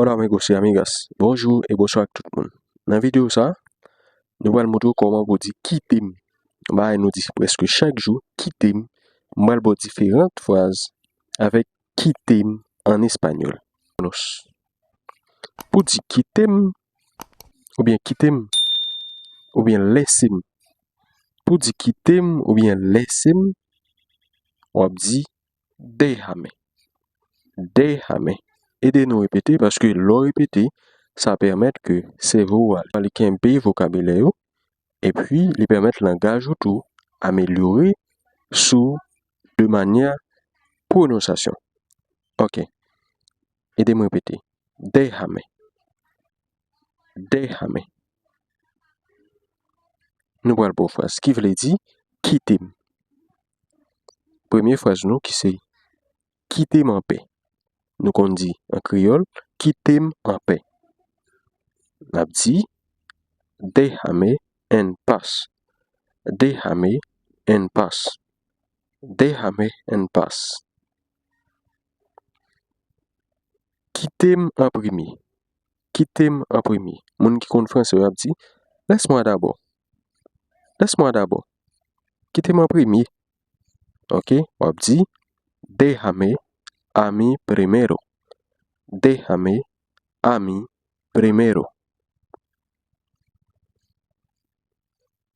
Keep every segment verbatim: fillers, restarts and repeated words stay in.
Hola amigos y amigas, bonjou e bonswa ak tout moun. Nan videyo sa, nou pral montre w kòman pou di kite m. Yon bagay nou di prèske chak jou, kite m. M pral ba w diferan fraz avèk kite m an espanyòl. Pou di kite m, oubyen kite m, oubyen lèse m. Pou di kite m oubyen lèse m, w ap di déjame. Déjame. Ede nou repete, paske lè w repete, sa pèmèt ke sèvo w a li kenbe vokabilè yo, epi li pèmèt langaj ou tou amelyore si w de manyè pwononsasyon. Ok. Ede m repete. Déjame. Déjame. Nou pral ba w fraz ki vle di kite m. Premye fraz nou ki se kite m anpè. Nou konn di an kreyòl, kite m anpè. N ap di, déjame en paz. Déjame en paz. Déjame en paz. Kite m an premye. Kite m an premye. Moun ki konn franse yo ap di, laisse-moi d'abord. Laisse-moi d'abord. Kite m an premye. Ok, w ap di, déjame a mí primero. Déjame a mí primero.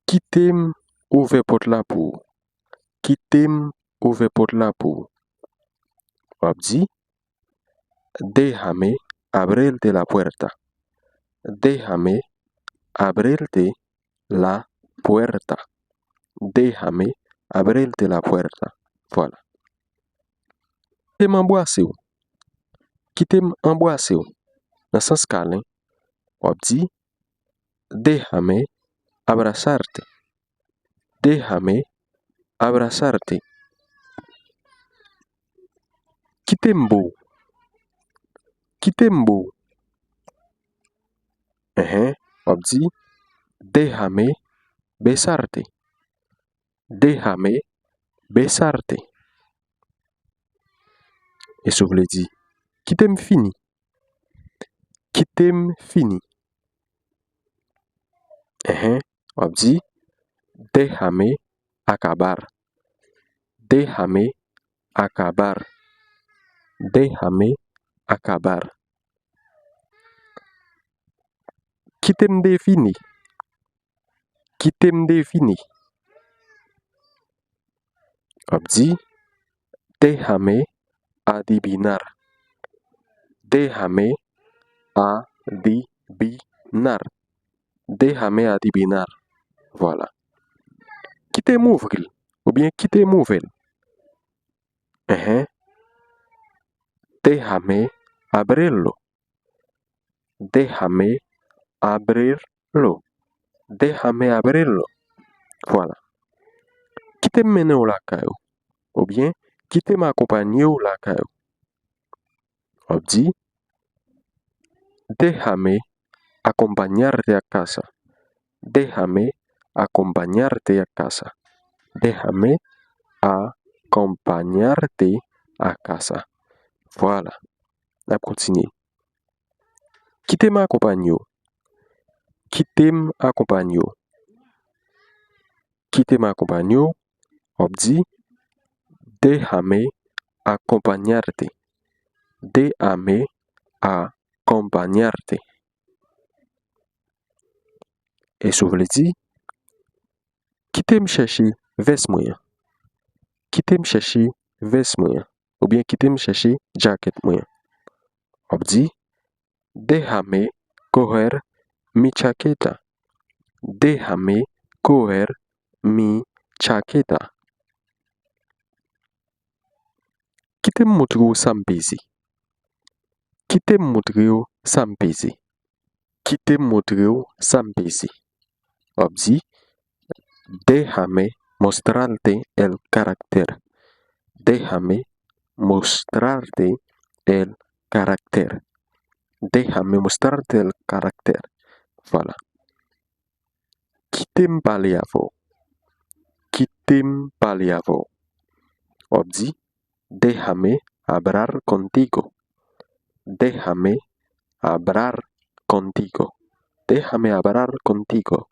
Kite m ouvè pòt la pou ou. Kite m ouvè pòt la pou ou. W ap di, déjame abrirte la puerta. Déjame abrirte la puerta. Déjame abrirte la puerta. Vwala. Kite m anbwase w. Kite m anbwase w. Nan sans kalen, w ap di, déjame abrazarte. Déjame abrazarte. Kite m bo w. Kite m bo w. Enhen, w ap di, déjame besarte. Déjame besarte. E si w vle di, kite m fini. Kite m fini. Enhen, w ap di, déjame acabar. Déjame acabar. Déjame acabar. Kite m defini. Kite m defini. W ap di, déjame adivinar. Déjame adivinar. Déjame adivinar. Vwala. Kite m ouvri l, oubyen kite m ouvè l. Enhen. Déjame abrirlo. Déjame abrirlo. Déjame abrirlo. Vwala. Kite m mennen w lakay ou. Oubyen, kite m akonpanye w lakay ou. W ap di, déjame acompañarte a casa. Déjame acompañarte a casa. Déjame acompañarte a casa. Vwala. N ap kontinye. Kite m akonpanye w. Kite m akonpanye w. Kite m akonpanye w. W ap di, déjame acompañarte. Déjame acompañarte. E si w vle di, kite m chèche vès mwen an. Kite m chèche vès mwen an. Oubyen kite m chèche djakèt mwen an. W ap di, déjame coger mi chaqueta. Déjame coger mi chaqueta. Kite m montre w sa m peze. Kite m montre w sa m peze. Kite m montre w sa m peze. W ap di, déjame mostrarte el carácter. Déjame mostrarte el carácter. Déjame mostrarte el carácter. Vwala. Kite m pale avè w. Kite m pale avè w. W ap di, déjame hablar contigo. Déjame hablar contigo. Déjame hablar contigo.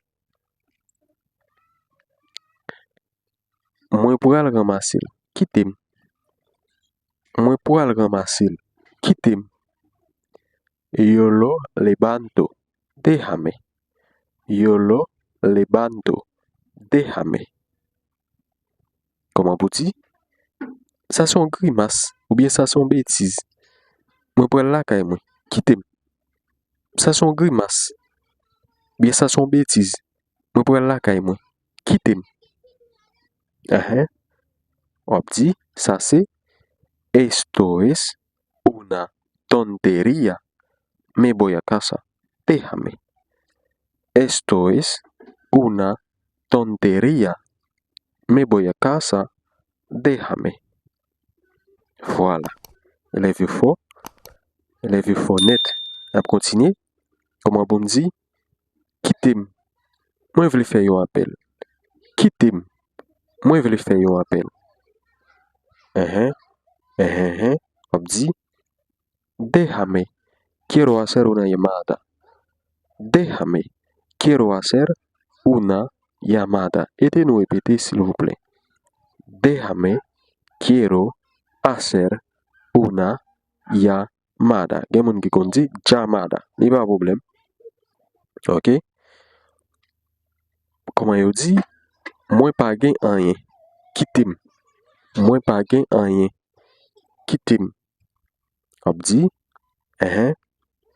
Mwen pral ranmase l. Kite m. Mwen pral ranmase l. Kite m. Yo lo levanto. Déjame. Yo lo levanto. Déjame. Kòman pou di? Sa se yon grimas, oubyen sa se yon betiz. Mwen pral lakay mwen. Kite m. Sa se yon grimas, oubyen sa se yon betiz. Mwen pral lakay mwen. Kite m. Enhen. W ap di, sa se, esto es una tontería. Me voy a casa. Déjame. Esto es una tontería. Me voy a casa. Déjame. Vwala. Elèv yo fò. Elèv yo fò nèt. N ap kontinye. Kòman pou m di? Kite m. Mwen vle fè yon apèl. Kite m. Mwen vle fè yon apèl. Enhen. Enhen, enhen. W ap di, déjame, quiero hacer una llamada. Déjame, quiero hacer una llamada. Ede nou repete, silvouplè. Déjame, quiero hacer una llamada. Gen moun ki konn di llamada. Li pa pwoblèm. Ok? Kòman yo di? Mwen pa gen anyen. Kite m. Mwen pa gen anyen. Kite m. W ap di, enhen,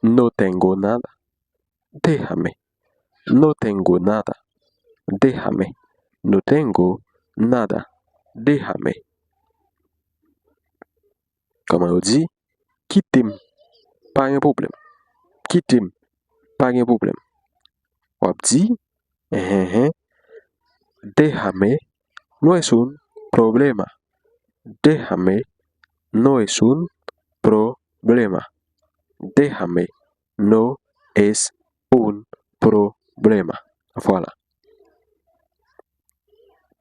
no tengo nada. Déjame. No tengo nada. Déjame. No tengo nada. Déjame. Kòman yo di? Kite m. Pa gen pwoblèm. Kite m. Pa gen pwoblèm. W ap di, enhenhen, déjame, no es un problema. Déjame, no es un problema. Déjame, no es un problema. Vwala.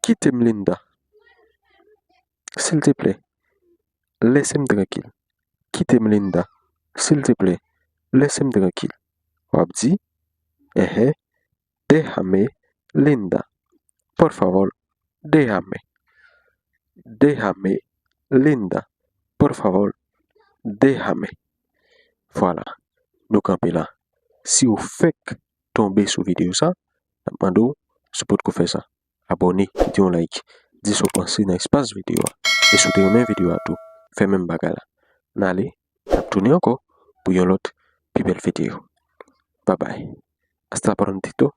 Kite m, Linda. Silteplè, lese m trankil. Kite m, Linda. Silteplè, lese m trankil. W ap di, enhen, déjame, Linda. Por favor, déjame. Déjame, Linda. Por favor, déjame. Vwala, nou kanpe la. Si w fèk tonbe sou videyo sa, n ap mande w si w potko fè sa. Abòne, kite yon like, di sa w panse nan espas videyo a. E si w te renmen videyo a tou, fè menm bagay la. N ale, n ap tounen ankò pou yon lòt pi bèl videyo. Babay. Hasta prontito.